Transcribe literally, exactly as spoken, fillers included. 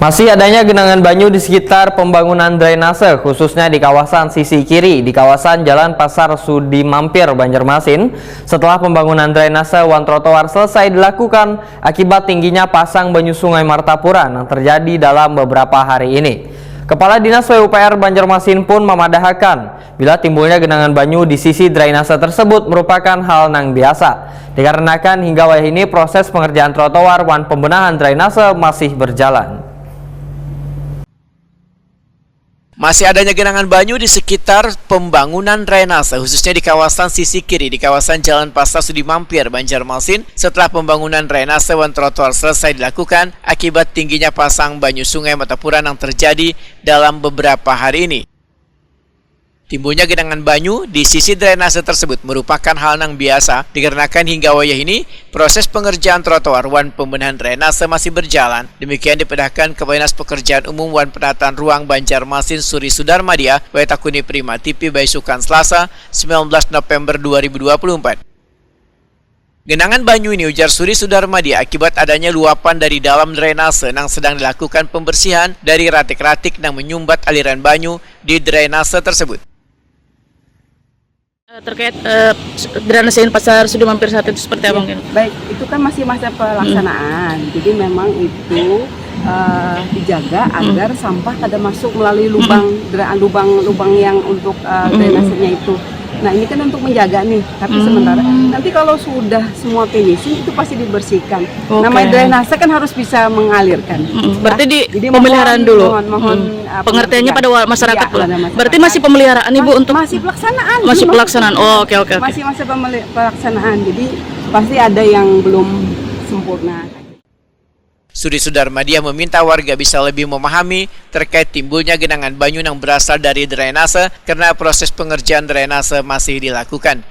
Masih adanya genangan banyu di sekitar pembangunan drainase, khususnya di kawasan sisi kiri, di kawasan Jalan Pasar Sudi Mampir, Banjarmasin, setelah pembangunan drainase wan trotoar selesai dilakukan akibat tingginya pasang banyu Sungai Martapura yang terjadi dalam beberapa hari ini. Kepala Dinas P U P R Banjarmasin pun memadahakan, bila timbulnya genangan banyu di sisi drainase tersebut merupakan hal nang biasa, dikarenakan hingga wayah ini proses pengerjaan trotoar wan pembenahan drainase masih berjalan. Masih adanya genangan banyu di sekitar pembangunan drainase, khususnya di kawasan sisi kiri, di kawasan Jalan Pasar Sudi Mampir, Banjarmasin, setelah pembangunan drainase wan trotoar selesai dilakukan akibat tingginya pasang banyu Sungai Martapura yang terjadi dalam beberapa hari ini. Timbulnya genangan banyu di sisi drainase tersebut merupakan hal yang biasa, dikarenakan hingga wayah ini proses pengerjaan trotoar wan pembenahan drainase masih berjalan. Demikian dipedahkan Kepala Dinas Pekerjaan Umum wan Penataan Ruang Banjarmasin, Suri Sudarmadia, wayah takuni Prima T V baisukan Selasa, sembilan belas November dua ribu dua puluh empat. Genangan banyu ini, ujar Suri Sudarmadia, akibat adanya luapan dari dalam drainase nang sedang dilakukan pembersihan dari ratik-ratik nang menyumbat aliran banyu di drainase tersebut. Eh, terkait eh, drainase Pasar Sudi Mampir satu itu seperti apa mungkin? Baik, itu kan masih masa pelaksanaan. Jadi memang itu eh, dijaga agar sampah kada masuk melalui lubang dra- lubang-lubang yang untuk eh, drainasenya itu. Nah, ini kan untuk menjaga nih. Tapi sementara nanti kalau sudah semua finishing, itu pasti dibersihkan. Oke. Namanya drainase kan harus bisa mengalirkan. Mm, berarti di Jadi pemeliharaan mohon, dulu. mohon, mohon, Hmm. apa Pengertiannya namanya? Pada wa- masyarakat Iya, dulu. pada masyarakat. Berarti masih pemeliharaan Ibu Mas- untuk masih pelaksanaan. Masih Belum pelaksanaan. masuk. Oh, oke, oke, oke. Masih masa pemeli- pelaksanaan. Jadi pasti ada yang belum sempurna. Suri Sudarmadia meminta warga bisa lebih memahami terkait timbulnya genangan banyu yang berasal dari drainase karena proses pengerjaan drainase masih dilakukan.